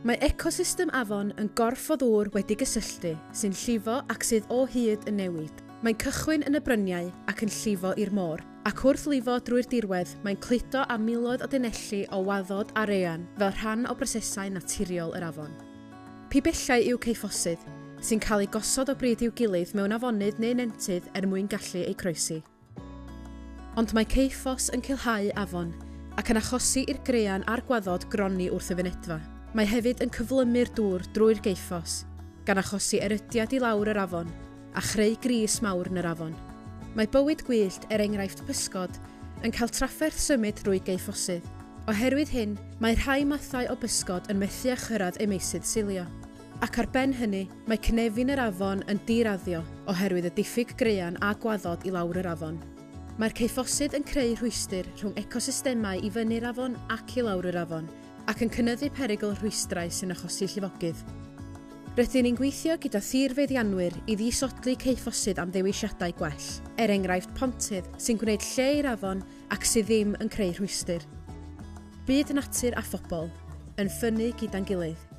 Mae ecosystem afon yn gorff o ddŵr wedi gysylltu, sy'n llifo ac sydd o hyd yn newid. Mae'n cychwyn yn y bryniau ac yn llifo i'r môr, ac wrth lifo drwy'r dirwedd mae'n cludo â miloedd o dunelli o waddod a raean fel rhan o brosesau naturiol yr afon. Pibellau yw ceuffosydd, sy'n cael eu gosod o bryd i'w gilydd mewn afonydd neu nentydd er mwyn gallu eu croesi. Ond mae ceuffos yn culhau afon ac yn achosi i'r graean a'r gwaddod gronni wrth y fynedfa. Mae hefyd yn cyflymu'r dŵr drwy'r geuffos, gan achosi erydiad i lawr yr afon a chreu gris mawr yn yr afon. Mae bywyd gwyllt, er enghraifft pysgod, yn cael trafferth symud drwy geuffosydd. Oherwydd hyn, mae rhai mathau o bysgod yn methu â chyrraedd eu meysydd silio. Ac ar ben hynny, mae cynefin yr afon yn diraddio oherwydd y diffyg graean a gwaddod i lawr yr afon. Mae'r ceuffosydd yn creu rhwystr rhwng ecosystemau i fyny'r afon ac i lawr yr afon, ac yn cynyddu perygl rhwystrau sy'n achosi llifogydd. Rydyn ni'n gweithio gyda thirfeddianwyr i ddisodli ceuffosydd am ddewisiadau gwell, er enghraifft pontydd sy'n gwneud lle i'r afon ac sydd ddim yn creu rhwystr. Byd natur a phobl, yn ffynnu gyda'n gilydd.